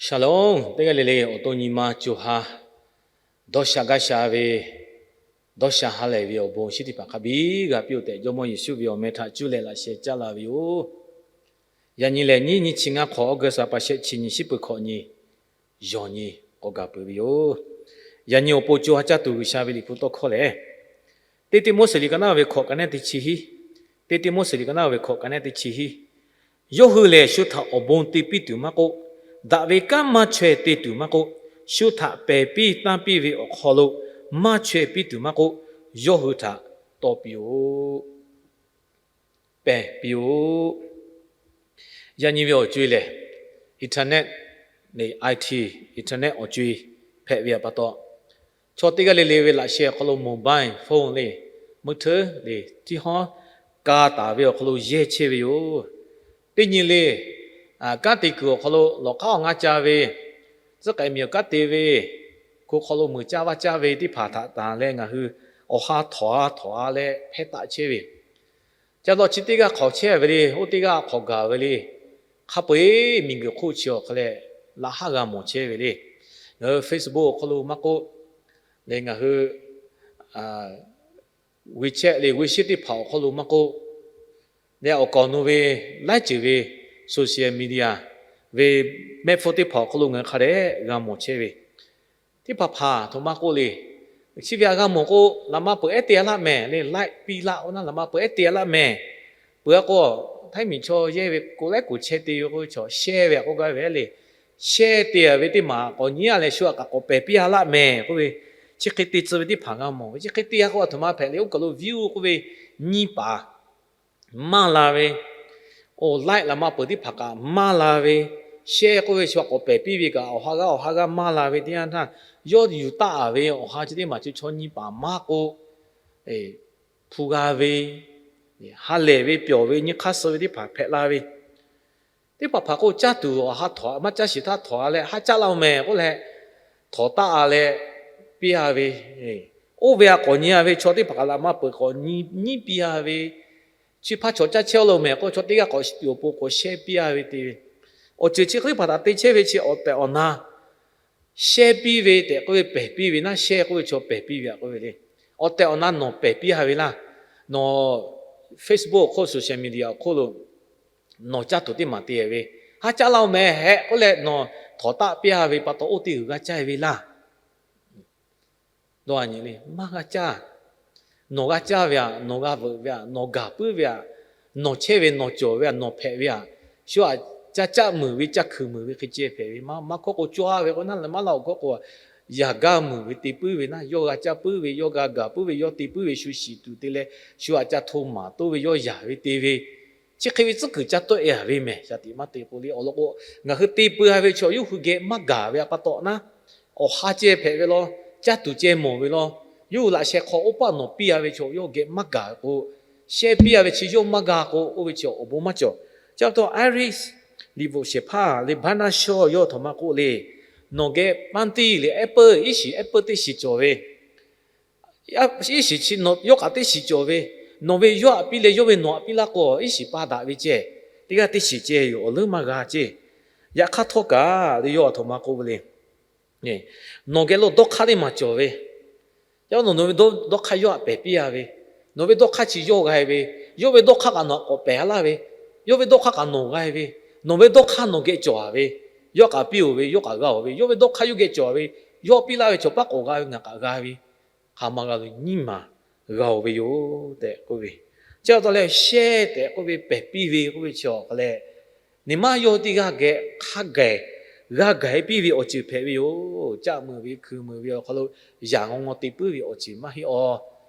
Shalom, teˇ g'aˇ le le awˬ to nyi ma co ha dawˇ sha gaˇ sha ve, dawˇ sha ha lehˬ ve awˬ bon chi teˇ hpaˍ hk'a biˇ g'a piˇ-oˬ tehꞈ, Jawˇmawˇ Yeˍsuˆ ve awˬ meh htaꞈ cuˇ leh laꞈ sheh caˉ la ve yoˬ. Yaꞈ nyi lehˬ, nyiˇ nyi chi ngaˇ hk'awꞈ August a pa shehˆ chi nyi shiˉ peuˬ hkawꞈ nyi, yawˬ nyi k'awꞈ gaˬ peuˬ ve yoˬ. Yaꞈ nyi awˬ pon co ha caˇ tuˬ G'uiˬsha ve liꞈ hpu tawˇ hkawˇ lehˬ, teˇ Tiˆmoˉseˍ liꞈ ka naˉ ve hkawꞈ ka nehˉ teˇ chi hiˉ, teˇ Tiˆmoˉseˍ liꞈ ka naˉ ve hkawꞈ ka nehˉ teˇ chi hiˉ, yawˇ hui lehˬ shu htaꞈ awˬ bon te piˇ tuˬ maˇ k'oˆ, daꞈ ve kanˉ maˇ chaweh te tuˬ maˇ k'oˆ, shu htaꞈ pehˬ piˇ tanˇ piˇ ve awˬ hk'aw lo maˇ chaweh piˇ tuˬ maˇ k'oˆ, yawˇ hui htaꞈ tawˇ piˇ-oˆ. Pehˬ piˇ-oˆ. Yaꞈ nyi ve awˬ co-e lehˬ, internet, internet awˬ co-e hpehꞈ ve pa taw, chaw teˇ g'aˇ le le ve laꞈ sheh awˬ hk'aw lo mobile phone le, meuˇ hteuˉ le, tiˉ hawˉ ka taˍ ve awˬ hk'aw lo yehˇ chehˇ ve yoˬ. Teˇ nyi le, kanˉ te kuiˬ awˬ hk'aw lo lawˬ k'aˉ awˬ ngaˇ ca ve, tcuhˉ k'ai miˬ awˬ kanˉ te ve, hko hk'aw lo meuˬ caˇ vaˇ caˇ ve teˇ hpaˍ htaꞈ tanˬ leh ngaˬ hui awˬ ha htawnˍ a htawnˍ a leh hpehˇ taˆ chehˇ ve, ca dawˇ chi teˇ g'aˇ hk'awꞈ chehˇ ve le, oˇ teˇ g'aˇ hk'awꞈ gaˬ ve le, hk'a peu-eˬ miˬguiˬ hk'oˆ chi awˬ hk'a leh laꞈ haˉ g'a mawˬ chehˇ ve le. Ngaˬ hui Facebook awˬ hk'aw lo maˇ k'oˆ, leh ngaˬ hui WeChat le, WeChat teˇ hpaˍ awˬ hk'aw lo maˇ k'oˆ, leh awˬ kaˍ awˬ nu ve laiˉ ceuˬ ve social media ve mehˆ hpfuhˇ teˇ hpaˍ awˬ hk'aw lo ngaˬ hui hk'a dehꞈ g'a mawˬ chehˇ ve, teˇ hpaˍ hpaˍ htoꞈ ma k'oˆ le, chi ve htaꞈ g'a mawˬ k'o, laꞈ ma peuˬ ehˉ te a laˇ mehˍ le, like piˇ laˇ k'o naˉ, laꞈ ma peuˬ ehˉ te a laˇ mehˍ. Peuˬ a k'o, Htaiˇ miˬ chaw yehˇ ve k'o laiˉ k'oˍ chehˇ te ve k'oˆ ve chaw share ve htaꞈ k'oˆ gaˇ ve le, share te a ve teˇ maˬ k'awꞈ nyi a leh shu htaꞈ kaꞈ k'awꞈ pehˬ piˇ a laˇ mehˍ k'oˆ ve, chi hk'e te tcuh ve teˇ hpaˍ g'a mawˬ ve. Chi hk'e te a k'o, a htoꞈ ma hpehꞈ le, oˇ kaˬ lo view k'oˆ ve nyiˇ paˍ maˇ la ve, like laꞈ ma peuˬ teˇ hpaˍ kaꞈ maˇ la ve, share k'oˆ ve shu htaꞈ k'awꞈ pehˬ piˇ ve kaꞈ awˬ ha g'aˇ awˬ ha g'aˇ maˇ la ve teˇ yanˇ htaˇ, yawˇ yuˬ taˆ a ve awˬ ha chi teˇ maˬ chi chaw nyiˇ paˍ maˇ k'oˆ, hpu g'a ve, ha lehˬ ve pyawˬ ve nyi hk'aˇ suh ve teˇ hpaˍ hpehꞈ la ve, teˇ hpaˍ hpaˍ k'o caˇ tuˬ awˬ ha htawnˍ a, maˇ caˇ shiˍ htaˇ htawnˍ a leh haˉ caˉ laˇ-oˬ mehˍ k'oˆ leh, htawnˍ taˆ a leh piˇ a ve, oˇ ve a k'awꞈ nyi a ve chaw teˇ hpaˍ kaꞈ laꞈ ma peuˬ k'awꞈ nyi nyiˉ piˇ a ve, chi hpaˇ chaw caˇ chehˇ-oˆ lo mehˍ k'oˆ, chaw teˇ g'aˇ k'awꞈ shu tuˬ awˬ pon k'awꞈ share piˇ a ve te ve, awˬ ceuˬ chi hk'e teˇ hpaˍ htaꞈ te chehˇ ve chi awˬ tehˬ awˬ na share piˇ ve tehꞈ k'oˆ ve, pehˬ piˇ ve naˉ, share k'oˆ ve chaw pehˬ piˇ ve a k'oˆ ve le. Awˬ tehˬ awˬ na nawˬ pehˬ piˇ a ve laˇ, nawˬ Facebook awˬ hk'oˆ social media awˬ hk'oˆ lo nawˬ caˇ tuˬ teˇ maˬ te ve, haˉ caˉ laˇ-oˬ mehˍ hehꞈ k'oˆ leh nawˬ htawnˍ taˆ piˇ a ve pa taw, oˇ teˇ g'uiˬ g'a caˇ ve laˇ. Dawˇ a nyi le, maˇ g'a caˇ. Nawˬ g'a caˇ ve aꞈ, nawˬ g'a veuꞈ ve aꞈ, nawˬ gaˬ puiˉ ve aꞈ, nawˬ chehˇ ve nawˬ cawˬ ve aꞈ, nawˬ hpehꞈ ve aꞈ, shu aꞈ ca caˆ meuˍ ve, ca hkuiˬ meuˍ ve hk'e ceh hpehꞈ ve maˇ hkawˇ k'o, cawˇ a ve k'o naˉ, maˇ laˇ awˬ hkawˇ k'o, yaꞈ gaˇ meuˍ ve te puiˉ ve naˉ, yawˇ g'a caˇ puiˉ ve, yawˇ g'a gaˬ puiˉ ve, yawˇ te puiˉ ve, shu shiˍ tuˬ te leh shu aꞈ ca hto maˍ toˇ ve, yawˇ yaˍ ve te ve, chi hk'e ve tcuhˉ kuiˬ ca tawˆ e a ve mehˍ. Shaˍ tiꞈ maˇ te k'o le, awˬ lawn k'o, ngaˬ hui te peu a ve chaw yawˇ hui geh maˇ gaˬ ve aꞈ pa taw naˉ, awˬ ha ceh hpehꞈ ve law, caˇ tuˬ ceh mawˬ ve law, yawˇ hui laꞈ sheh hk'aw oˇ paˆ nawˬ piˇ a ve chaw yawˇ geh maˇ gaˬ k'o, share piˇ a ve chi yawˇ maˇ g'a k'o, oˇ ve chi awˬ bon maˇ cawˬ. Chi pa taw Iris liꞈ bvuhꞈ shehˍ hpaˇ le, Bhaˇnaˇshawˇ yawˇ htaꞈ maˇ k'oˆ le, nawˬ geh panˇ tiˇ le, apple, iˉ shiˍ apple teˇ shiˍ cawˬ ve, iˉ shiˍ chi yawˇ kaꞈ teˇ shiˍ cawˬ ve, nawˬ ve yawˇ aꞈ piˇ leh yawˇ ve nawˬ aꞈ piˇ laˇ k'o, iˉ shiˍ pa daꞈ ve ceh, teˇ g'aˇ teˇ shiˍ ceh yoˬ, awˬ leuˉ maˇ g'a ceh. Yaꞈ hk'aˇ htawˇ kaꞈ le, yawˇ aˬ htoꞈ ma k'oˆ ve le, nawˬ geh lo dawˇ hk'aˇ teˇ maˬ cawˬ ve, yawˇ nawˬ ve dawˇ hk'aˇ yawˇ aꞈ pehˬ piˇ a ve, nawˬ ve dawˇ hk'aˇ chi yawˇ g'a ve, yawˇ ve dawˇ hk'aˇ kaꞈ nawˬ aꞈ k'awꞈ pehˬ a laˇ ve, yawˇ ve dawˇ hk'aˇ kaꞈ nawˬ g'a ve, nawˬ ve dawˇ hk'aˇ nawˬ geh cawˬ a ve, yawˇ kaꞈ piˇ-oˬ ve, yawˇ kaꞈ g'a-oˬ ve, yawˇ ve dawˇ hk'aˇ yawˇ geh cawˬ a ve, yawˇ piˇ laˇ ve chaw paˉ k'awꞈ g'a ve, ngaˬ kaꞈ g'a ve, hk'aˬ ma g'a lo nyiˇ maˬ g'a-oˬ ve yoˬ tehꞈ k'oˆ ve. Chi pa taw leh share tehꞈ k'oˆ ve, pehˬ piˇ ve k'oˆ ve chi awˬ hk'a leh, nyi ma yawˇ teˇ g'aˇ geh hk'a gaˬ g'a gaˬ e piˇ ve awˬ ceuˬ hpehꞈ ve yoˬ. Caˆ meuˍ ve, hkuiˬ meuˍ ve awˬ hk'aw lo yaꞈ ngawˇ ngawˇ te puiˉ ve awˬ ceuˬ maˇ heˆ awˬ.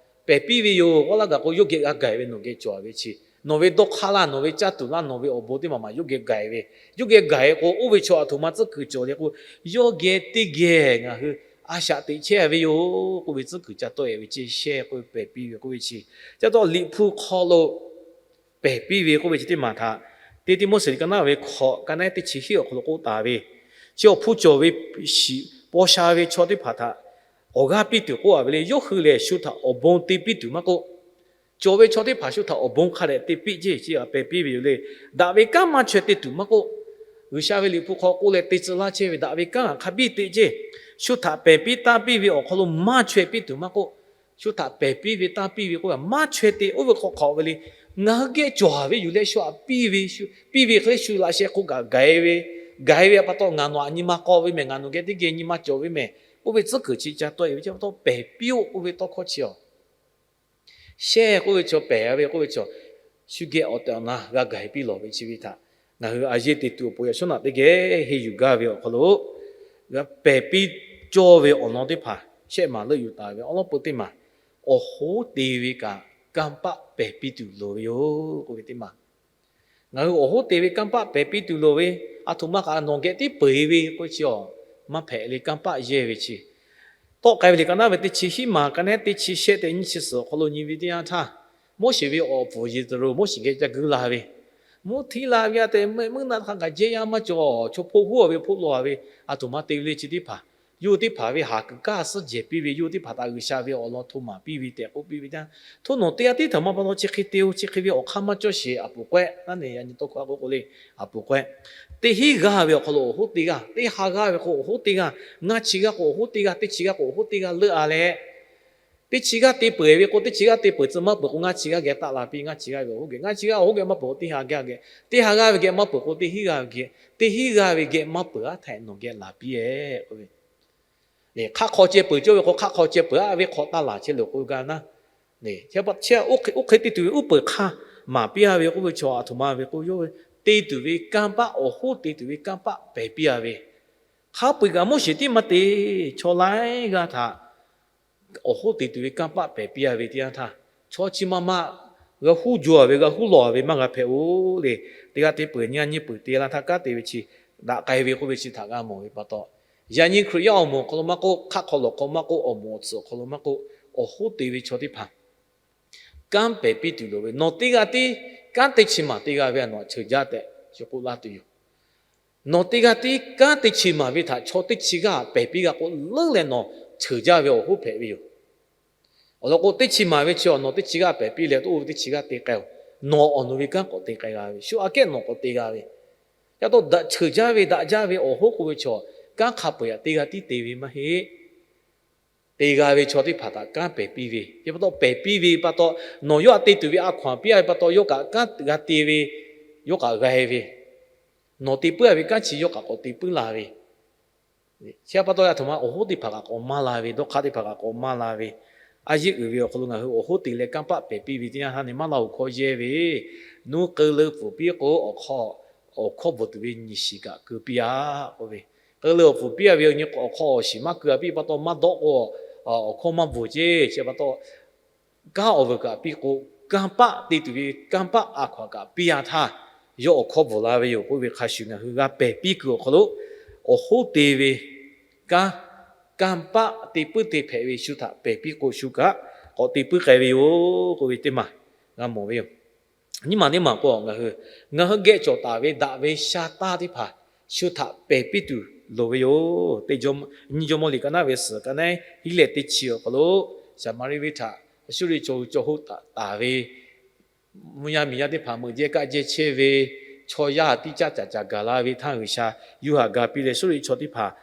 Pehˬ piˇ ve yoˬ. K'oˆ laˇ gaˬ k'o, yawˇ geh g'a gaˬ e ve nawˬ geh cawˬ ve chi, nawˬ ve dawˇ hk'aˇ laˇ, nawˬ ve caˇ tuˬ laˇ, nawˬ ve awˬ bon teˇ maˬ maˬ yawˇ geh gaˬ e ve, yawˇ geh gaˬ e k'o, oˇ ve chaw aˬ htoꞈ ma tcuhˉ kuiˬ cawˬ le k'o, yawˇ geh teˇ geh ngaˬ hui a shaꞈ teꞈ chehˇ a ve yoˬ k'oˆ ve tcuhˉ kuiˬ ca tawˆ e ve chi share k'oˆ ve, pehˬ piˇ ve k'oˆ ve chi. Chi pa taw Liꞈ hpu hk'aw lo pehˬ piˇ ve k'oˆ ve chi teˇ maˬ htaꞈ, teˇ Tiˆmoˉseˍ liꞈ ka naˉ ve hkawꞈ ka nehˉ teˇ chi hiˉ awˬ hk'aw lo k'oˆ taˍ ve, chi awˬ hpfuhˇ cawˬ ve shiˍ paw sha ve chaw teˇ hpaˍ htaꞈ awˬ g'aˇ piˇ tuˬ k'oˆ a ve le. Yawˇ hui lehˬ shu htaꞈ awˬ bon te piˇ tuˬ maˇ k'oˆ, cawˬ ve chaw teˇ hpaˍ shu htaꞈ awˬ bon hk'a dehꞈ te piˇ ceˇ, chi htaꞈ pehˬ piˇ ve yoˬ le. Daꞈ ve kanˉ maˇ chaweh te tuˬ maˇ k'oˆ, G'uiˬsha ve Liꞈ hpu hk'aw k'oˆ leh te tcuh laˇ chehˇ ve daꞈ ve kanˉ hk'a biˇ teꞈ ceˇ. Shu htaꞈ pehˬ piˇ tanˇ piˇ ve awˬ hk'aw lo maˇ chaweh piˇ tuˬ maˇ k'oˆ, shu htaꞈ pehˬ piˇ ve tanˇ piˇ ve k'oˆ ve maˇ chaweh te oˇ ve hk'aw hk'awꞈ ve le. Ngaˬ hui geh cawˬ ve yuˬ leh shu htaꞈ piˇ ve, piˇ ve hk'e le shu laꞈ sheh hk'oˆ kaꞈ gaˬ-e ve, gaˬ-e ve pa taw ngaˬ nawˬ htaꞈ nyi ma k'aw ve mehˬ, ngaˬ nawˬ geh teˇ geh nyi ma cawˬ ve mehˬ, oˇ ve tcuhˉ kuiˬ chi ca tawˆ-e ve chi pa taw pehˬ piˇ-oˆ k'oˆ ve tawˇ hkawˇ chi awˬ shehˇ k'oˆ ve chaw pehˬ-a ve k'oˆ ve chaw, shu geh awˬ tehˬ awˬ na g'a gaˬ-e piˇ lawˬ ve chi ve htaꞈ ngaˬ hui a yeˇ te tuˬ awˬ pon yaꞈ shawˉ naꞈ teˇ geh henˇ yuˬ gaˇ ve awˬ hk'aw lo, g'a pehˬ piˇ cawˇ ve awˬ lawn teˇ hpaˍ shehˆ maˬ leuˆ yuˬ taˍ ve awˬ lawn peu teˇ maˬ, awˬ hoˉ te ve kaꞈ kanˇ paˆ pehˬ piˇ tuˬ loˍ ve yoˬ k'oˆ ve teˇ maˬ. Ngaˬ hui awˬ hoˉ te ve kanˇ paˆ pehˬ piˇ tuˬ loˍ ve, aˬ htoꞈ ma kaꞈ nawˬ geh tiˉ peu-eˬ ve k'oˆ ve chi awˬ maˇ hpehꞈ le, kanˇ paˆ yehˇ ve chi tawˆ k'ai ve liꞈ ka naˉ ve teˇ chi hiˉ maˬ ka naˉ teˇ chi shehˆ tehꞈ nyiˇ chi suhˍ awˬ hk'aw lo nyi ve teˇ yanˇ htaˇ, Moˉseˍ ve awˬ pfuhˍ Yeˍzaˍreˍ Moˉseˍ geh ca guiˇ la ve, mvuhˇ htiˇ la ve a tehꞈ meuˆ naˆ htaˇ kaꞈ jehˇ yaˇ maˇ cawˬ, chaw hpoˆ huˉ-a ve hpoˆ law-a ve, aˬ htoꞈ ma te ve le chi teˇ hpaˍ, yawˇ hui teˇ hpaˍ ve haˍ kuiˬ kaˇ suhˉ jehˬ piˇ ve, yawˇ hui teˇ hpaˍ htaꞈ G'uiˬsha ve awˬ lawn hto maˍ piˇ ve tehꞈ k'oˆ piˇ ve teˇ yanˇ, hto nawˬ teˇ g'aˇ tiˉ htaꞈ ma pa taw chi hk'e te-o, chi hk'e ve awˬ hk'aˇ maˇ cawˇ sheˍ, aˬ poˍ k'awehˆ naˉ ne yaꞈ nyi tawˇ hkawˇ k'oˆ k'o le, aˬ poˍ k'awehˆ. Teˇ hinˉ g'aˇ ve awˬ hk'aw lo awˬ hoˉ te g'aˇ, teˇ ha g'aˇ ve k'o awˬ hoˉ te g'aˇ, ngaˇ chi g'aˇ k'o awˬ hoˉ te g'aˇ, teˇ chi g'aˇ k'o awˬ hoˉ te g'aˇ leuˆ-a leh, teˇ chi g'aˇ te peuˬ ve k'o teˇ chi g'aˇ te peuˬ tcuh maˇ peuˬ k'o ngaˇ chi g'aˇ geh taˆ la piˇ, ngaˇ chi g'aˇ ve awˬ hoˉ geh, ngaˇ chi g'aˇ awˬ hoˉ geh maˇ peuˬ k'o teˇ ha g'aˇ geh, teˇ ha g'aˇ ve geh maˇ peuˬ k'o teˇ hinˉ g'aˇ ve geh, teˇ hinˉ g'aˇ ve geh maˇ peuˬ-a htaꞈ nawˬ geh laˬ piˇ-eˬ k'oˆ ve. Hk'aˆ hk'aw ceh peuˬ cawˇ ve k'o hk'aˆ hk'aw ceh peuˬ-a ve hk'awꞈ taˇ laˬ chehˇ le k'oˆ gaˇ naˉ. Oˇ hk'e te tuˬ ve uˉ peunˍ hk'aˇ maˍ piˇ-a ve k'oˆ ve chaw aˬ htoꞈ ma ve k'o, yawˇ ve te tuˬ ve kanˇ paˆ, awˬ hoˉ te tuˬ ve kanˇ paˆ pehˬ piˇ-a ve, hk'a peu-eˬ kaꞈ Moˉseˍ tiˉ maˇ te, chaw laiˉ g'aˇ htaꞈ awˬ hoˉ te tuˬ ve kanˇ paˆ pehˬ piˇ-a ve teˇ yanˇ htaˇ, chaw chi ma ma g'a huˉ jaw-a ve, g'a huˉ law-a ve maˇ g'a hpehꞈ-o le. Teˇ g'aˇ te peuˬ, nyi g'aˇ nyi peuˬ te la htaˇ kanˉ te ve chi daꞈ k'ai ve k'oˆ ve chi htaꞈ g'a mawˬ ve pa taw, yaꞈ nyi Hkriꞈ yaˇ awˬ moˍ awˬ hk'aw lo maˇ k'oˆ, hk'aˆ hk'aw lawˬ hk'aw maˇ k'oˆ, awˬ moˍ awˬ tcuhˍ awˬ hk'aw lo maˇ k'oˆ, awˬ hoˉ te ve chaw teˇ hpaˍ kanˉ pehˬ piˇ tuˬ loˍ ve, nawˬ teˇ g'aˇ tiˉ kanˉ teˇ chi maˬ te g'a ve nawˬ htaꞈ cheuˬ jaˇ tehꞈ chi k'oˆ laˇ tuˬ yoˬ. Nawˬ teˇ g'aˇ tiˉ kanˉ teˇ chi maˬ ve htaꞈ chaw teˇ chi g'aˇ pehˬ piˇ g'a k'o leuˉ leh nawˬ cheuˬ jaˇ ve awˬ hoˉ hpehꞈ ve yoˬ. Awˬ lawn k'o, teˇ chi maˬ ve chi awˬ nawˬ teˇ chi g'aˇ pehˬ piˇ leh, oˇ ve teˇ chi g'aˇ te k'ai-oˬ, nawˬ awˬ nu ve kanˉ k'awꞈ te k'ai g'a ve, shu aꞈ kehˉ nawˬ k'awꞈ te g'a ve, yaˇ tawˇ daꞈ cheuˬ jaˇ ve daꞈ jaˇ ve awˬ hoˉ k'oˆ ve chaw, kanˉ hk'a peu-eˬ htaꞈ teˇ g'aˇ tiˉ te ve maˇ heˆ. Te g'a ve chaw teˇ hpaˍ htaꞈ kanˉ pehˬ piˇ ve, chi pa taw pehˬ piˇ ve pa taw, nawˬ yawˇ htaꞈ te tuˬ ve a hkaw-anˬ piˇ-a ve pa taw, yawˇ kaꞈ kanˉ g'a te ve, yawˇ kaꞈ g'a-e ve, nawˬ te puiˉ-a ve kanˉ chi yawˇ kaꞈ k'awꞈ te puiˉ la ve, chi pa taw yaˇ htoꞈ ma awˬ hoˉ teˇ hpaˍ kaꞈ k'awꞈ maˇ la ve, dawˇ hk'aˇ teˇ hpaˍ kaꞈ k'awꞈ maˇ la ve, a yeˇ uiˍ ve awˬ hk'aw lo ngaˬ hui awˬ hoˉ te leh kanˇ paˆ pehˬ piˇ ve teˇ yanˇ htaˇ ne maˇ la-oˬ hkawˇ yehˇ ve, nuˇ k'eu leu pfuhˍ piˇ k'o awˬ hk'aw, awˬ hkawˇ bvuhˬ tuˬ ve nyi shiˍ kaꞈ keu piˇ-a k'oˆ ve, k'eu leu awˬ pfuhˍ piˇ-a ve awˬ hk'aw awˬ shiˍ maˇ keu-a piˇ pa taw maˇ dawˆ k'o, awˬ hkawˇ maˇ bvuhˬ ceˇ. Chi pa taw kanˉ awˬ vuiˬ kaꞈ piˇ k'o, kanˇ paˆ te tuˬ ve kanˇ paˆ a hkaw-anˬ kaꞈ piˇ-a htaˇ, yawˇ awˬ hkawˇ bvuhˬ la ve yoˬ k'oˆ ve hk'a shuˍ, ngaˬ hui g'a pehˬ piˇ kuiˬ awˬ hk'aw lo awˬ hoˉ te ve kanˉ, kanˇ paˆ te puiˉ te hpehꞈ ve shu htaꞈ pehˬ piˇ k'o, shu kaꞈ k'awꞈ te puiˉ k'ai ve yoˬ k'oˆ ve teˇ maˬ g'a mawˬ ve yoˬ. Nyiˇ maˬ teˇ maˬ k'o, ngaˬ hui, ngaˬ hui geh cawˬ taˍ ve daꞈ ve sha taˇ teˇ hpaˍ shu htaꞈ pehˬ piˇ tuˬ loˍ ve yoˬ. Teˇ, nyiˇ Jawˇmawˇ liꞈ ka naˉ ve suhˍ ka naˉ hiˉ leh teˇ chi awˬ hk'aw lo, Saˍmaˍriˆ venˇ htaꞈ Suˇriˆ chaw hui chaw hoˆ taˍ taˍ ve, mvuhˇ yaˇ miˬ yaˇ teˇ hpaˍ meuꞈ jehˇ kaˆ jehˇ chehˇ ve, chaw yaˇ tiˇ caˇ caꞈ caꞈ gaˬ la ve htaˇ, G'uiˬsha yuˇ haꞈ ga piˇ leh Suˇriˆ chaw teˇ hpaˍ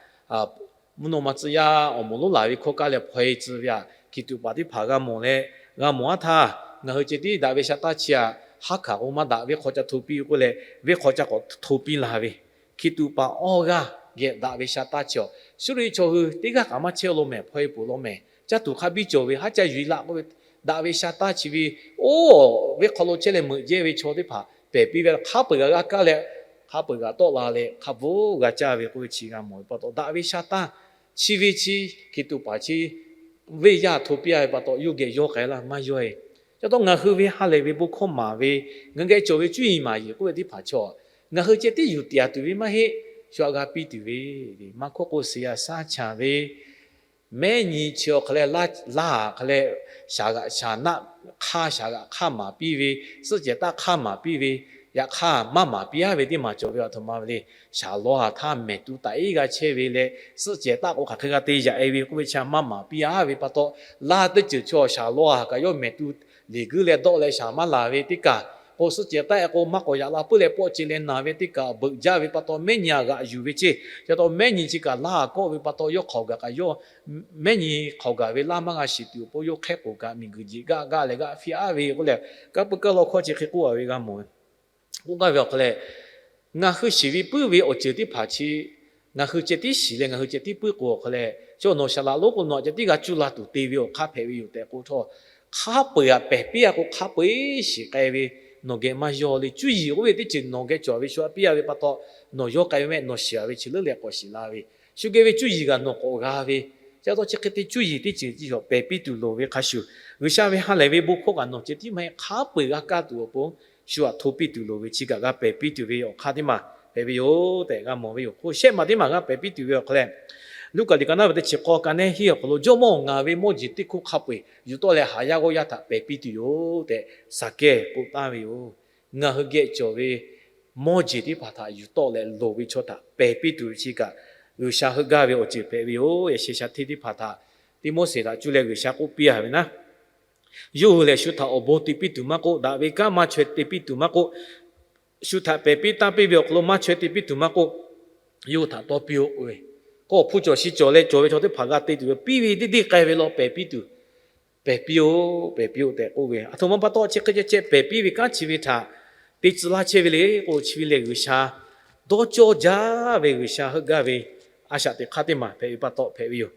mvuhˇ naw ma tcuh yaˇ awˬ moˍ lonˉ laˬ ve hkawˇ kaˇ leh hpaw-e tcuh ve aꞈ, hkiˬ tuꞈ paˍ teˇ hpaˍ g'a mawˬ leh, g'a mawˬ-aˉ htaˇ, ngaˬ hui ceh tiˉ daꞈ ve sha taˇ chi aꞈ, haˉ hkanˍ k'o maˇ daꞈ, venˇ hk'aw ca hto piˇ k'oˆ leh, venˇ hk'aw ca k'awꞈ hto piˇ la ve, hkiˬ tuꞈ paˍ awˇ g'aˇ geh daꞈ ve sha taˇ chi awˬ, Suˇriˆ chaw hui teˇ g'aˇ kaꞈ maˇ chehˇ law mehˍ, hpaw-e peuˬ law mehˍ, caˇ tuˬ hk'a biˇ cawˬ ve, haˉ caˇ yuˬ-e laꞈ k'oˆ ve, daꞈ ve sha taˇ chi ve, oˇ, venˇ hk'aw lo chehˇ leh meuꞈ jehˇ ve chaw teˇ hpaˍ pehˬ piˇ ve hk'a peu-eˬ g'a g'a kaˇ leh, hk'a peu-eˬ g'a tawˆ la leh hk'a bvuhˬ g'a caˇ ve k'oˆ ve chi g'a mawˬ ve pa taw, daꞈ ve sha taˇ chi ve chi, hkiˬ tuꞈ paˍ chi venˇ yaˇ hto piˇ-a ve pa taw, yawˇ geh yawˇ k'ai laˇ maˇ yawˇ-e. Ca taw ngaˬ hui ve ha lehˬ ve bon hkawˇ maˍ ve, ngaˬ geh cawˬ ve cuˇ yiˍ maˍ yiˍ k'oˆ ve teˇ hpaˍ chaw, ngaˬ hui ceh tiˉ yuˬ tiꞈ-a tuˬ ve maˇ heˆ. Shu aꞈ g'a piˇ tuˬ ve, maˇ hkawˇ k'o, suhˍ yaꞈ shaˉ chaˬ ve mehˉ nyi chi awˬ hk'aˬ lehˬ, laˇ hk'aˬ lehˬ, shaˍ g'aꞈ shaˍ naˆ hk'aˇ, shaˍ g'aꞈ hk'aˇ maˍ piˇ ve, suhˆ cehˬ taˆ hk'aˇ maˍ piˇ ve, yaꞈ hk'aˇ maˇ maˍ piˇ-a ve teˇ maˬ cawˬ ve aˬ htoꞈ ma ve le. Shaˍ lawˬ-a htaˇ mehˍ tu taꞈ iˉ g'a chehˇ ve leh, suhˆ cehˬ taˆ k'o hk'aˬ hk'e g'a te yaꞈ-e ve k'oˆ ve chi maˇ maˍ piˇ-a ve pa taw, laˇ teˇ ceuˬ chaw shaˍ lawˬ-a kaꞈ yawˇ mehˍ tu liꞈ guiˇ leh dawˆ leh shaˍ maˇ laˬ ve teˇ kaˬ, K'o suhˆ cehˬ taˆ-e k'o maˇ k'awꞈ yaꞈ la puiˉ leh pawˆ ce leh naˬ ve teˇ kaꞈ beuꞈ jaˇ ve pa taw, mehˉ nyi-a g'aꞈ yuˬ ve ceˇ. Chi pa taw mehˉ nyi chi kaꞈ laˇ kawˆ ve pa taw, yawˇ hk'aoˍ gaˬ kaꞈ yawˇ mehˉ nyi hk'aoˍ gaˬ ve laˇ maˇ g'a shiˍ tuˬ awˬ pon, yawˇ hk'ehˇ k'oˍ kaꞈ miˬguiˬ jeˬ gaˆ gaˆ leh g'aˆ fiˇ aˉ ve k'oˆ leh, kanˉ puiˉ kanˉ lawˇ hkawˇ chi hk'e k'oˆ a ve g'a mawˬ ve. K'oˆ gaˇ ve awˬ hk'aw leh, ngaˬ hui shiˍ ve puiˉ ve awˬ ceuˬ teˇ hpaˍ chi ngaˬ hui ceh tiˉ shiˍ leh ngaˬ hui ceh tiˉ puiˉ k'o awˬ hk'aw leh, chaw nawˬ shaˍ laꞈ lonˉ k'o nawˬ ceh tiˉ g'a cuˇ la tuˬ te ve awˬ hk'aˇ hpehꞈ ve yoˬ tehꞈ k'oˆ htawˇ, hk'a peu-eˬ htaꞈ pehˬ piˇ-a k'o hk'a peu-eˬ shiˍ k'ai ve, nawˬ geh maˇ yaw le. Cuˇ yiˍ k'oˆ ve teˇ ceuˬ nawˬ geh cawˬ ve shu aꞈ piˇ-a ve pa taw, nawˬ yawˇ k'ai ve mehˆ nawˬ shiˍ-a ve chi leuˉ leh k'awꞈ shiˍ la ve, shu geh ve cuˇ yiˍ kaꞈ nawˬ k'awꞈ g'a ve, chi pa taw chi hk'e te cuˇ yiˍ teˇ ceuˬ chi pehˬ piˇ tuˬ loˍ ve hk'a shuˍ, G'uiˬsha ve ha lehˬ ve bon hkawˇ kaꞈ nawˬ ceh tiˉ maˇ heˆ, hk'a peu-eˬ g'a kaˇ tuˬ awˬ pon shu aꞈ hto piˇ tuˬ loˍ ve chi kaꞈ g'a pehˬ piˇ tuˬ ve awˬ hk'aˇ teˇ maˬ hpehꞈ ve yoˬ tehꞈ g'a mawˬ ve yoˬ. K'o shehˆ maˬ teˇ maˬ g'a pehˬ piˇ tuˬ ve awˬ hk'aw leh, Luˉkaꞈ liꞈ ka naˉ ve teˇ chi k'awˇ ka nehˉ hiˉ awˬ hk'aw lo, Jawˇmawˇ-oˬ, ngaˬ ve mawˇ jeˬ teˇ hkoˇ hk'a peu-eˬ yuˬ tawˆ leh haˍ yaˇ g'awˇ yaˇ htaꞈ pehˬ piˇ tuˬ yoˬ tehꞈ Saˍkehˇ k'oˆ taˍ ve yoˬ. Ngaˬ hui geh cawˬ ve mawˇ jeˬ teˇ hpaˍ htaꞈ yuˬ tawˆ leh loˍ ve chaw htaꞈ pehˬ piˇ tuˬ ve chi kaꞈ, G'uiˬsha heuˆ gaˇ ve awˬ ceuˬ hpehꞈ ve yoˬ. Yaꞈ sheh sha hteˇ teˇ hpaˍ htaꞈ Tiˆmoˉseˍ htaꞈ cuˇ leh G'uiˬsha k'oˆ piˇ-a ve naˉ, yawˇ hui lehˬ shu htaꞈ awˬ bon te piˇ tuˬ maˇ k'oˆ, daꞈ ve kanˉ maˇ chaweh te piˇ tuˬ maˇ k'oˆ, shu htaꞈ pehˬ piˇ tanˇ piˇ ve awˬ hk'aw lo maˇ chaweh te piˇ tuˬ maˇ k'oˆ, yawˇ hui htaꞈ tawˇ piˇ-oˆ k'oˆ ve. K'o hpu cawˬ shi cawˬ leh cawˬ ve chaw teˇ hpaˍ g'a te tuˬ ve, piˇ ve teˇ deˇ k'ai ve law pehˬ piˇ tuˬ, pehˬ piˇ-oˆ, pehˬ piˇ-oˆ tehꞈ k'oˆ ve. Aˬ htoꞈ ma pa taw chi hk'e ceh ceh pehˬ piˇ ve kanˉ chi ve htaꞈ te tcuh laˇ chehˇ ve le k'o, chi ve lehˬ G'uiˬsha dawˇ cawˇ jaˇ ve, G'uiˬsha heuˆ gaˇ ve a shaꞈ teꞈ hk'aˇ teˇ maˬ hpehꞈ ve pa taw hpehꞈ ve yoˬ.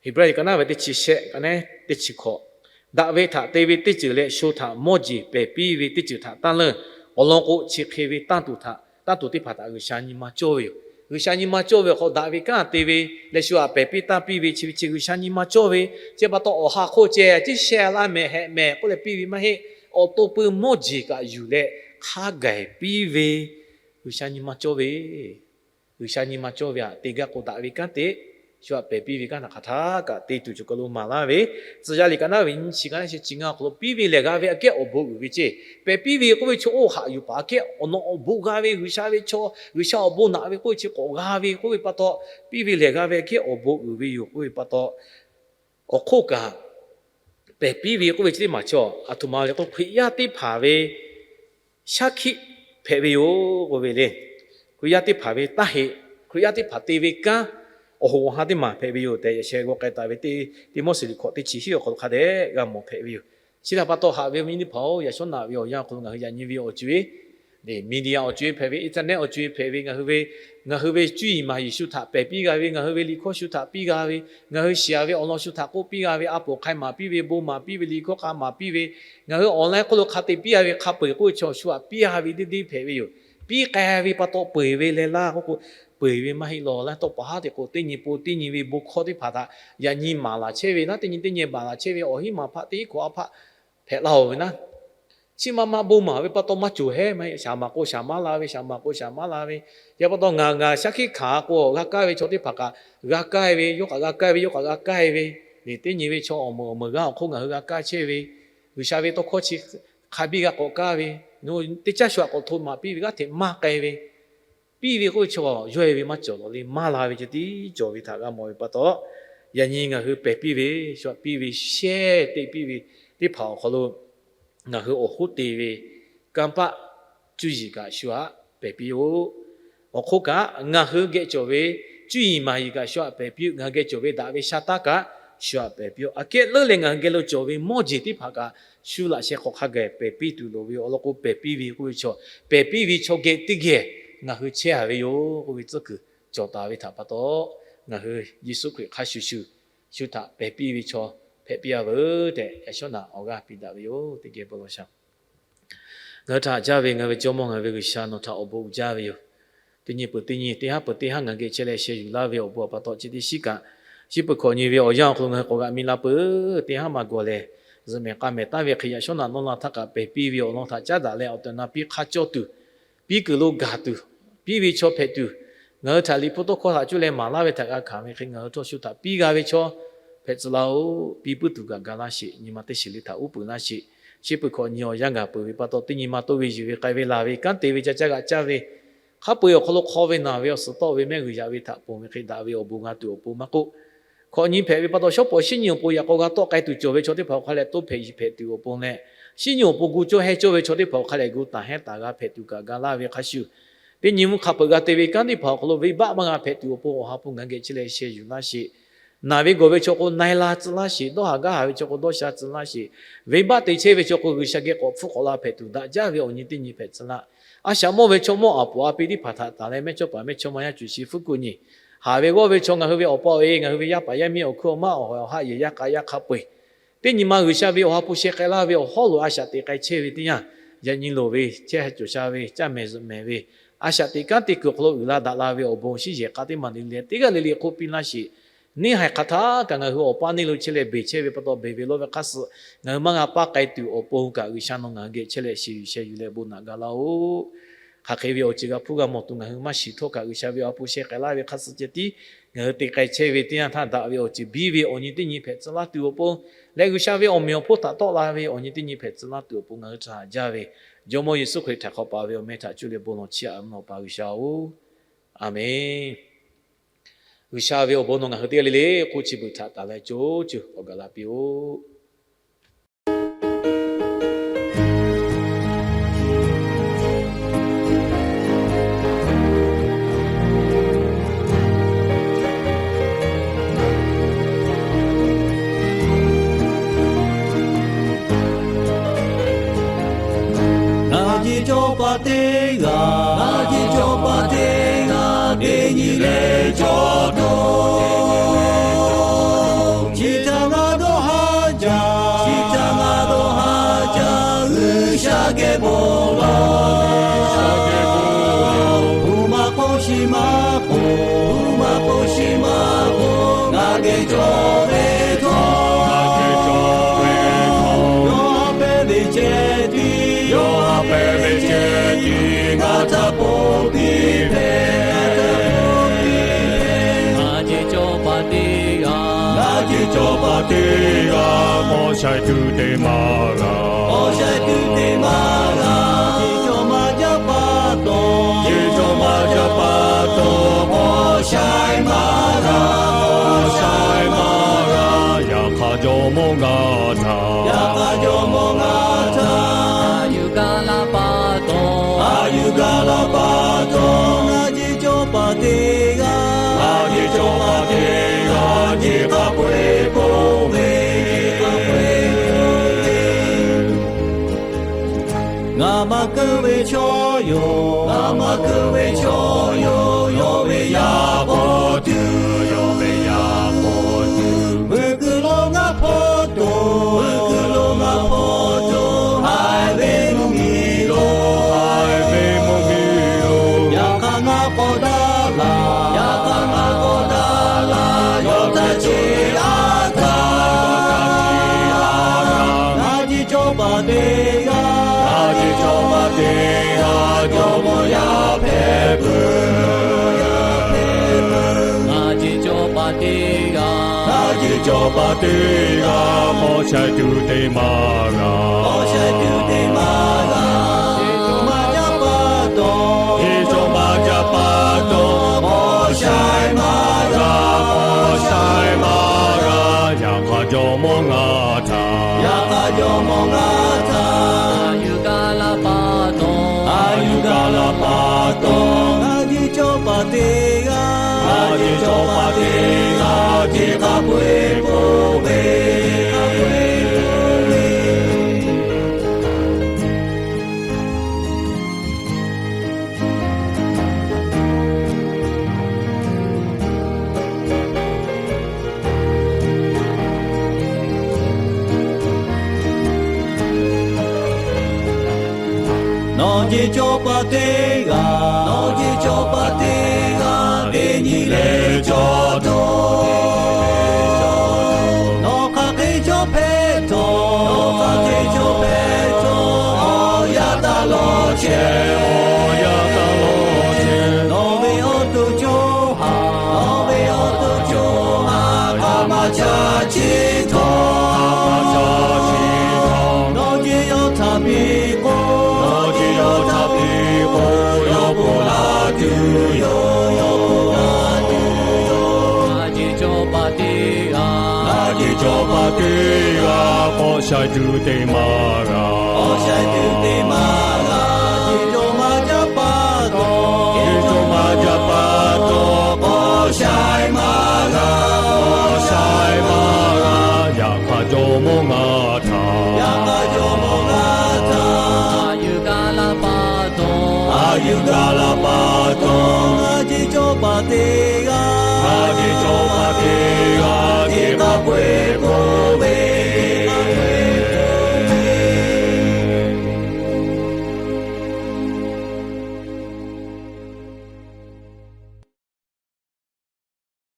Heˍbrehˇ liꞈ ka naˉ ve teˇ chi shehˆ ka nehˉ teˇ chi hkawꞈ, daꞈ ve htaꞈ te ve teˇ ceuˬ leh sho htaꞈ mawˇ jeˬ pehˬ piˇ ve teˇ ceuˬ htaꞈ tanˇ leuˇ. Awˬ lawn k'o, chi hk'e ve tanˇ tuˬ htaꞈ, tanˇ tuˬ teˇ hpaˍ htaꞈ G'uiˬsha nyi ma cawˇ ve yoˬ. G'uiˬsha nyi ma cawˇ ve awˬ hk'aw, daꞈ ve kanˉ te ve leh shu htaꞈ pehˬ piˇ tanˇ piˇ ve chi ve chi G'uiˬsha nyi ma cawˇ ve. Chi pa taw awˬ ha hk'oˆ ceh tiˉ sheh laˇ mehˍ hehꞈ mehˍ k'oˆ leh piˇ ve maˇ heˆ. Awˬ to pui mawˇ jeˬ kaꞈ yuˬ leh hk'a gaˬ piˇ ve G'uiˬsha nyi ma cawˇ ve. G'uiˬsha nyi ma cawˇ ve htaꞈ te gaˇ k'o, daꞈ ve kanˉ te, shu htaꞈ pehˬ piˇ ve kanˉ htaꞈ hk'aˬ htaˇ kaꞈ te tuˬ cawˬ kaˬ lo maˍ laˇ ve. Tcuh yaˇ liꞈ ka naˉ ve nyiˇ chi ka nehˉ sheh chi ngaˇ awˬ hk'aw lo, piˇ ve lehˬ g'a ve aꞈ kehˉ awˬ bon uiˍ ve ceˇ. Pehˬ piˇ ve k'oˆ ve chaw oˇ haꞈ yuˬ paˍ aꞈ kehˉ awˬ nawꞈ awˬ bon g'a ve, G'uiˬsha ve chaw, G'uiˬsha awˬ bon naꞈ ve k'oˆ ve chi k'awꞈ g'a ve k'oˆ ve pa taw, piˇ ve lehˬ g'a ve aꞈ kehˉ awˬ bon uiˍ ve yoˬ k'oˆ ve pa taw, awˬ hk'oˆ kaꞈ pehˬ piˇ ve k'oˆ ve chi teˇ maˬ chaw aˬ htoꞈ ma le k'o, Hkriꞈ yaˇ teˇ hpaˍ ve shaˉ hkiˆ hpehꞈ ve yoˬ k'oˆ ve le. Hkriꞈ yaˇ teˇ hpaˍ ve taˇ heꞈ, Hkriꞈ yaˇ teˇ hpaˍ te ve kanˉ awˬ hoꞈ awˬ ha teˇ maˬ hpehꞈ ve yoˬ tehꞈ, yaꞈ sheh g'aw k'ai taˍ ve teˇ Tiˆmoˉseˍ liꞈ hkawꞈ teˇ chi hiˉ awˬ hk'aw lo hk'a dehꞈ g'a mawˬ hpehꞈ ve yoˬ. Chi htaꞈ pa taw haꞈ ve awˬ viˉ nyi teˇ hpaˍ-oˬ, yaꞈ shawˉ naꞈ ve awˬ yanˇ awˬ hk'aw lo ngaˬ hui yaꞈ nyi ve awˬ co-e media awˬ co-e hpehꞈ ve, internet awˬ co-e hpehꞈ ve, ngaˬ hui ve, ngaˬ hui ve cuˇ yiˍ maˍ yiˍ shu htaꞈ pehˬ piˇ g'a ve, ngaˬ hui ve liꞈ hkawˇ shu htaꞈ piˇ g'a ve, ngaˬ hui shiˍ-a ve awˬ lawn shu htaꞈ k'oˆ piˇ g'a ve, a poˍ hk'ai maˍ piˇ ve, bon maˍ piˇ ve, liꞈ hkawˇ k'a maˍ piˇ ve, ngaˬ hui online hk'oˆ lo hk'a te piˇ g'a ve, hk'a peu-eˬ k'oˆ ve chaw shu htaꞈ piˇ g'a ve deˇ deˇ hpehꞈ ve yoˬ. Piˇ k'ai ve pa taw peuˬ ve leh laˇ k'oˆ k'o, peuˬ ve maˇ heˆ law laˇ. Tawˇ pa haˉ te k'o, teˇ nyi po teˇ nyi ve bon hkawˇ teˇ hpaˍ htaꞈ yaꞈ nyi maˍ laˬ chehˇ ve, naˉ teˇ nyi teˇ nyi maˍ laˬ chehˇ ve, awˬ hinˉ maˍ hpaˆ teˇ hinˉ hkawꞈ a hpaˆ hpehꞈ laˇ-oˬ ve naˉ, chi ma ma bon maˍ ve pa taw maˇ cawˬ hehˉ, maˇ heˆ, shaˍ maˍ k'o shaˍ maˍ la ve, shaˍ maˍ k'o shaˍ maˍ la ve. Yaꞈ pa taw ngaˬ ngaˬ shaˉ hkiˆ hkanˍ k'o g'a kaˇ ve chaw teˇ hpaˍ kaꞈ g'a kaˇ ve, yawˇ kaꞈ g'a kaˇ ve, yawˇ kaꞈ g'a kaˇ ve, teˇ nyi ve chaw awˬ meunˍ awˬ meunˍ g'aˇ awˬ hk'oˆ ngaˬ hui g'a kaˇ chehˇ ve, G'uiˬsha ve tawˇ hkawˇ chi hk'a biˇ g'a k'awꞈ kaˇ ve, teˇ caˉ shu htaꞈ k'awꞈ hto maˍ piˇ ve g'aˇ hteꞈ maˇ k'ai ve, piˇ ve k'oˆ ve chaw yawˇ e ve maˇ cawˬ lawˬ le, maˇ la ve ceh tiˉ cawˬ ve htaꞈ g'a mawˬ ve pa taw, yaꞈ nyi ngaˬ hui pehˬ piˇ ve, shu htaꞈ piˇ ve, shehˇ te piˇ ve teˇ hpaˍ awˬ hk'aw lo ngaˬ hui awˬ hoˉ te ve kanˇ paˆ cuˇ yiˍ kaꞈ shu htaꞈ pehˬ piˇ-oˆ. Awˬ hk'oˆ kaꞈ ngaˬ hui geh cawˬ ve cuˇ yiˍ maˍ yiˍ kaꞈ shu htaꞈ pehˬ piˇ-oˆ. Ngaˬ hui geh cawˬ ve daꞈ ve sha taˇ kaꞈ shu htaꞈ pehˬ piˇ-oˆ. Aꞈ kehˉ leuˉ leh ngaˬ hui geh lo cawˬ ve mawˇ jeˬ teˇ hpaˍ kaꞈ shu laꞈ sheh hk'awꞈ hk'a gaˬ pehˬ piˇ tuˬ loˍ ve awˬ lawn k'o, pehˬ piˇ ve k'oˆ ve chaw, pehˬ piˇ ve chaw geh teˇ geh ngaˬ hui chehˇ-a ve yoˬ k'oˆ ve tcuhˉ kuiˬ cawˬ taˍ ve htaꞈ pa taw, ngaˬ hui Yeˍsuˆ Hkriꞈ hk'a shuˍ shuˍ shu htaꞈ pehˬ piˇ ve chaw hpehꞈ piˇ-a veuˬ tehꞈ, yaꞈ shawˉ naꞈ awˬ g'aˇ piˇ daꞈ ve yoˬ. Teˇ geh bon lawˬ shaˍ. Ngaˬ hui htaꞈ haꞈ jaˇ ve ngaˬ ve Jawˇmawˇ, ngaˬ ve G'uiˬsha, nawˬ htaꞈ awˬ bon uiˍ jaˇ ve yoˬ. Teˇ nyi peuˬ teˇ nyi, teˇ haˉ peuˬ teˇ haˉ ngaˬ geh chehˇ leh sheh yuˬ laˇ ve awˬ bon awˬ pa taw, chi teˇ shiˉ kaꞈ, chi beuꞈ hkawꞈ nyi ve awˬ yanˇ awˬ hk'aw lo ngaˬ hui k'awꞈ g'aꞈ mi la peuˬ, teˇ haˉ maˬ gawˬ lehˬ, zuhꞈ mehˍ k'a mehˍ taˍ ve hk'e yaꞈ shawˉ naꞈ nawˇ la htaˇ kaꞈ pehˬ piˇ ve awˬ lawn htaꞈ caˉ daꞈ leh awˬ tehˬ awˬ na piˇ hk'a cawˇ tuˬ, piˇ kuiˬ lo gaˬ tuˬ, piˇ ve chaw hpehꞈ tuˬ, ngaˬ hui htaꞈ liꞈ hpu tawˇ hkawˇ htaꞈ cuˇ leh maˍ laˇ ve htaꞈ g'a hkanˍ ve hk'e, ngaˬ hui htawˇ shu htaꞈ piˇ g'a ve chaw hpehꞈ tcuh laˇ-oˬ. Piˇ puiˉ tuˬ kaꞈ ga laˇ sheˍ. Nyi ma teˇ shiˍ le htaꞈ uˉ peunˍ laˇ sheˍ. Chi beuꞈ hkawꞈ nyi awˬ yanˇ gaˬ peuˬ ve pa taw, teˇ nyi ma toˇ ve yuˬ ve k'ai ve laˬ ve kanˉ te ve ca caˇ g'aꞈ caˇ ve, hk'a peu-eˬ awˬ hk'aw lo hk'aw ve naˬ ve awˬ suhˍ tawˆ ve mehˆ g'uiˬ yaꞈ ve htaꞈ ponˬ ve hk'e daꞈ ve awˬ bon g'a tuˬ awˬ pon maˇ k'oˆ, hkawꞈ nyi hpehꞈ ve pa taw shawˉ pawˍ shiˉ nyi awˬ pon yaꞈ k'aw g'a tawˆ k'ai tuˬ cawˬ ve chaw teˇ hpaˍ awˬ hk'a leh toˇ hpehꞈ yiˍ hpehꞈ tuˬ awˬ pon leh, Shinˉ nyi awˬ pon gu cawˇ hehnˇ cawˇ ve chaw teˇ hpaˍ awˬ hk'a lehˬ gu taˍ hehnˇ taˍ g'a hpehꞈ tuˬ kaꞈ ga laˇ ve hk'a shuˍ, teˇ nyi mvuhˇ hk'a peuˬ g'a te ve kanˉ teˇ hpaˍ awˬ hk'aw lo venˇbaˆ maˇ g'a hpehꞈ tuˬ awˬ pon Awˬ ha hpu ngaˬ hui geh chehˇ leh sheh yuˬ laˇ sheˍ. Naˬ ve gawˬ ve chaw k'o na e la tcuh laˇ sheˍ. Dawˇ haˍ gaˇ haˍ ve chaw k'o dawˇ sha tcuh laˇ sheˍ. Venˇbaˆ te chehˇ ve chaw k'o G'uiˬsha geh k'awꞈ hpfuhˇ k'awꞈ la hpehꞈ tuˬ daꞈ jaˇ ve awˬ nyi teˇ nyi hpehꞈ tcuh laˇ. A shaꞈ mawˇ ve chaw mawˇ aˍ poˍ a pi teˇ hpaˍ htaꞈ tanˬ leh mehˇchawˇpaˍ mehˇchawˇma yaˇ cuˬ shi hpfuhˇ kuˬ nyi, haˍ ve g'awˇ ve chaw ngaˬ hui ve awˬ pa awˬ e, ngaˬ hui ve yaˇ paˍ yaˇ miˇ awˬ hkuiˉ awˬ maˇ awˬ ha awˬ haˆ yehˬ yaˇ k'a yaˇ hk'a peu eˬ, teˇ nyi ma G'uiˬsha ve Awˬ ha hpu sheh k'ai laˇ ve awˬ hawˉ lo a shaꞈ teꞈ k'ai chehˇ ve teˇ yanˇ, yaꞈ nyi loˍ ve chehˇ cawˬ sha ve caˇ mehˍ zuhꞈ mehˍ ve a shaꞈ teꞈ kanˉ te kuiˬ awˬ hk'aw lo uiˍ la daꞈ la ve awˬ bon shinˉ yehˬ k'a teˇ maˬ le le teˇ g'aˇ le le hk'oˆ piˇ laˇ sheˍ. Neˇ haiˬ hk'aˬ htaˇ kaꞈ ngaˬ hui awˬ paˇ neˇ lo chehˇ leh beˬ chehˇ ve pa taw, beˬ ve lawˇ ve hk'aˇ suh ngaˬ hui maˇ g'a paˇ k'ai tuˬ awˬ pon kaꞈ G'uiˬsha nawˬ ngaˬ hui geh chehˇ leh sheh yuˬ sheh yuˬ leh bon naꞈ ga laˇ-oˆ. Hk'aˬ hk'e ve awˬ ceuˬ g'a hpuˇ g'a mawˬ tuˬ ngaˬ hui maˇ shiˍ htawˇ kaꞈ, G'uiˬsha ve Awˬ ha hpu sheh k'ai laˇ ve hk'aˇ suh ceh tiˉ ngaˬ hui te k'ai chehˇ ve teˇ yanˇ htaˇ daꞈ ve awˬ ceuˬ biˇ ve awˬ nyi teˇ nyi hpehꞈ tcuh laˇ tuˬ awˬ pon leh, G'uiˬsha ve awˬ meꞈ awˬ hponˇ htaꞈ tawˆ la ve awˬ nyi teˇ nyi hpehꞈ tcuh laˇ tuˬ awˬ pon ngaˬ hui htaꞈ haꞈ jaˇ ve Jawˇmawˇ Yeˍsuˆ Hkriꞈ htaꞈ hk'aw pa ve awˬ meh htaꞈ cuˇ leh bon lawˬ chiˇ aꞈ ve Awˬ pa G'uiˬsha-oˬ, Aˍmenˍ. G'uiˬsha ve awˬ bon nawˬ ngaˬ hui teˇ g'aˇ le le k'oˆ chi beuꞈ htaꞈ taˍ leh co cuˬ k'awꞈ gaˬ la piˇ-oˆ. Ngaˬ jeˬ cawˇ paˍ teˇ g'aˇ, ngaˬ jeˬ cawˇ paˍ teˇ g'aˇ, teˇ nyi leh cawˇ dawˬ. Chi htaꞈ ngaˬ dawˇ haˍ jaˇ, chi htaꞈ ngaˬ dawˇ haˍ jaˇ, G'uiˬsha geh bon lawˬ. Uˉ maˇ k'oˆ, shiˍ maˇ k'oˆ, uˉ maˇ k'oˆ, shiˍ maˇ k'oˆ, ngaˬ geh cawˬ ve htawˇ, ngaˬ geh cawˬ ve htawˇ, yawˇ haꞈ pehnˇ ve ceh tiˉ, yawˇ haꞈ pehnˇ ve ceh tiˉ ngaˬ htaꞈ ponˬ piˇ hpehꞈ. Ngaˬ jeˬ cawˇ paˍ teˇ g'aˇ, ngaˬ jeˬ cawˇ paˍ teˇ g'aˇ, paw sha tuˬ te maˇ g'a, paw sha tuˬ te maˇ g'a. Jeˬ cawˇ maˇ jaˇ pa taw, jeˬ cawˇ maˇ jaˇ pa taw, paw sha maˇ g'a, paw sha maˇ g'a. Yaꞈ hk'aˇ Jawˇmawˇ ngaˬ htaꞈ, yaꞈ hk'aˇ Jawˇmawˇ ngaˬ htaꞈ a yuˬ gaˇ laˇ pa taw, a yuˬ gaˇ laˇ pa taw, ngaˬ jeˬ cawˇ paˍ teˇ g'aˇ, ngaˬ jeˬ cawˇ paˍ teˇ g'aˇ, jeˬ k'a peu eˬ ponˬ ve, jeˬ k'a peu eˬ ponˬ ve. Ngaˬ maˇ keu ve chaw yoˬ, ngaˬ maˇ keu ve chaw yoˬ, yawˇ ve yaˇ paw tuˬ, yawˇ ve yaˇ paw tuˬ. Veuˬ kuiˬ lo ngaˬ hpaw toˬ, veuˬ kuiˬ lo ngaˬ hpaw toˬ, haiˬ ve mvuhˇ miˬ lo, haiˬ ve mvuhˇ miˬ lo. Yaꞈ hk'aˇ ngaˬ k'awꞈ daꞈ laˇ, yaꞈ hk'aˇ ngaˬ k'awꞈ daꞈ laˇ, yawˇ htaꞈ chiˇ aꞈ htaˇ. Ngaˬ jeˬ cawˇ paˍ teˇ g'aˇ, ngaˬ jeˬ cawˇ paˍ teˇ g'aˇ, Jawˇmawˇ yaˇ hpehꞈ peuˬ. Ngaˬ jeˬ cawˇ paˍ teˇ g'aˇ, ngaˬ jeˬ cawˇ paˍ teˇ g'aˇ, paw sha tuˬ te maˇ g'a, paw sha tuˬ te maˇ g'a. Jeˬ cawˇ maˇ jaˇ pa taw, jeˬ cawˇ maˇ jaˇ pa taw, paw sha maˇ g'a, paw sha maˇ g'a. Yaꞈ hk'aˇ Jawˇmawˇ ngaˬ htaꞈ, yaꞈ hk'aˇ Jawˇmawˇ ngaˬ htaꞈ a yuˬ gaˇ laˇ pa taw, a yuˬ gaˇ laˇ pa taw, ngaˬ jeˬ cawˇ paˍ teˇ g'aˇ, ngaˬ jeˬ cawˇ paˍ teˇ g'aˇ, jeˬ k'a peu eˬ ponˬ ve, jeˬ k'a peu eˬ ponˬ ve. Nawˬ jeˬ cawˇ paˍ teˇ g'aˇ, nawˬ jeˬ cawˇ paˍ teˇ g'aˇ, teˇ nyi leh cawˇ dawˬ. Nawˬ hk'aˬ hk'e cawˇ hpehꞈ htawˇ, nawˬ hk'aˬ hk'e cawˇ hpehꞈ htawˇ, awˬ yanˇ taˇ lawˬ chehˇ, awˬ yanˇ taˇ lawˬ chehˇ. Nawˬ ve awˬ to co ha, nawˬ ve awˬ to co ha, hk'aˬ ma chaˇ chi htawˇ, hk'aˬ ma chaˇ chi htawˇ. Nawˬ jeˬ yawˇ htaꞈ piˇ k'o, nawˬ jeˬ yawˇ htaꞈ piˇ k'o, yawˇ ponˬ laˇ tuˬ yoˬ, yawˇ ponˬ laˇ tuˬ yoˬ. Ngaˬ jeˬ cawˇ paˍ teˇ g'aˇ, ngaˬ jeˬ cawˇ paˍ teˇ g'aˇ, paw sha tuˬ te maˇ g'a. Teˇ maˇ g'a, Yeˍsuˆ maˇ jaˇ pa taw, Yeˍsuˆ maˇ jaˇ pa taw, k'awꞈ shaiˍ maˇ g'a, k'awꞈ shaiˍ maˇ g'a, yaꞈ hk'aˇ jawˇmawˇ ngaˬ htaꞈ, yaꞈ hk'aˇ jawˇmawˇ ngaˬ htaꞈ, a yuˬ gaˇ la pa taw, a yuˬ gaˇ la pa taw, ngaˬ ceˇ cawˇ paˍ teˇ g'aˇ, ngaˬ ceˇ cawˇ paˍ teˇ g'aˇ, teˇ hk'a peu-eˬ